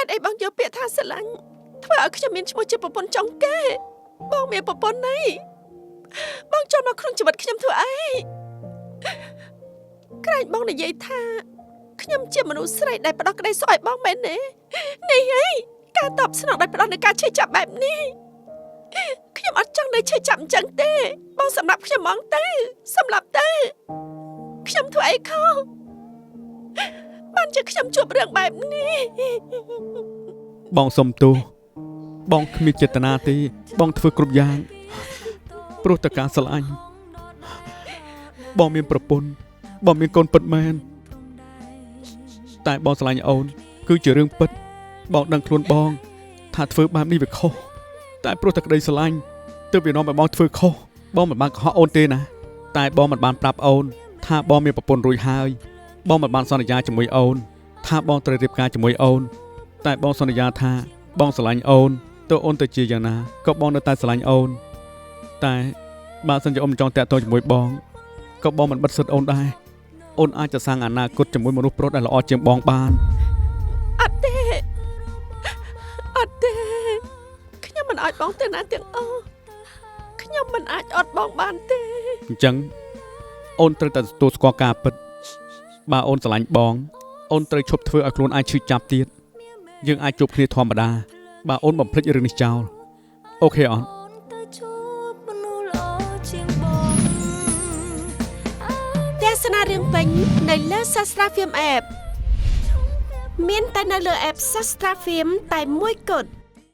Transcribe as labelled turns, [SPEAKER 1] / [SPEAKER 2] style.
[SPEAKER 1] េតុអីបងយកពាក្យថាស្រឡាញ់ធ្វើឲ្យខ្ញុំមានឈ្មោះជាប្រពន្ធចុងគេបងមានប្រពន្ធណីបងចូលមកក្នុងជីវិតខ្ញុំធ្វើអីក្រែងបងនិយាយថាខ្ញុំជាមនុស្សស្រីដែលផ្ដោះក្តីសុខឲ្យបងមែនទេនេះហីការតបស្នងដោយផ្ដោះនឹងការឈឺចាប់បែបនេះខ្ញុំអត់ចង់នៅឈឺចាប់អញ្ចឹងទេបងសម្រាប់ខ្ញុំហ្មងទៅសម្រាប់ទៅខ្ញុំធ្វើអីខុសបានជាខ្ញុំជួបរឿងបែបនេះ
[SPEAKER 2] បងសុំទោសបងគ្មានចេតនាទេបងធ្វើគ្រប់យ៉ាងព្រោះតែការស្រឡាញ់បងមានប្រពន្ធបងមានកូនពិតមែនតែបងស្រឡាញ់អូនគឺជារឿងពិតបងដឹងខ្លួនបងថាធ្វើបែបនេះវាខុសតែព្រោះតែក្តីស្រឡាញ់ទើបវានាំឲ្យបងធ្វើខុសបងមិនបានកុហកអូនទេណាតែបងមិនបានប្រាប់អូនថាបងមានប្រពន្ធរួចហើយបងមិនបានសន្យាជាមួយអូនថាបងត្រូវរៀបការជាមួយអូនតែបងសន្យាថាបងស្រឡាញ់អូនទោះអូនទៅជាយ៉ាងណាក៏បងនៅតែស្រឡាញ់អូនតែបើសិនជាអូនមិនចង់តាក់ទងជាមួយបងក៏បងមិនបិទសិទ្ធអូនដែរអូនអាចจะសាងអនាគតជាមួយមនុស្សប្រុសដែលល្អជាងបងបាន
[SPEAKER 1] អត់ទេអត់ទេខ្ញុំមិនអាចបងទៅណាទាំងអស់ខ្ញុំមិនអាចអត់បងបានទេ
[SPEAKER 2] អញ្ចឹងអូនត្រូវតែទទួលស្គាល់ការពិតបើអូនស្រឡាញ់បងអូនត្រូវឈប់ធ្វើឲ្យខ្លួនឯងឈឺចាប់ទៀតយើងអាចជួបគ្នាធម្មតាបើអូនបំភ្លេចរឿងនេះចោល OK អត់
[SPEAKER 3] ទៅជួបមនុស្សល្អជាងបង
[SPEAKER 1] ទស្សនារឿងពេញនៅលើ Sastra Film App មានតែនៅលើ app Sastra Film តែមួយគត់។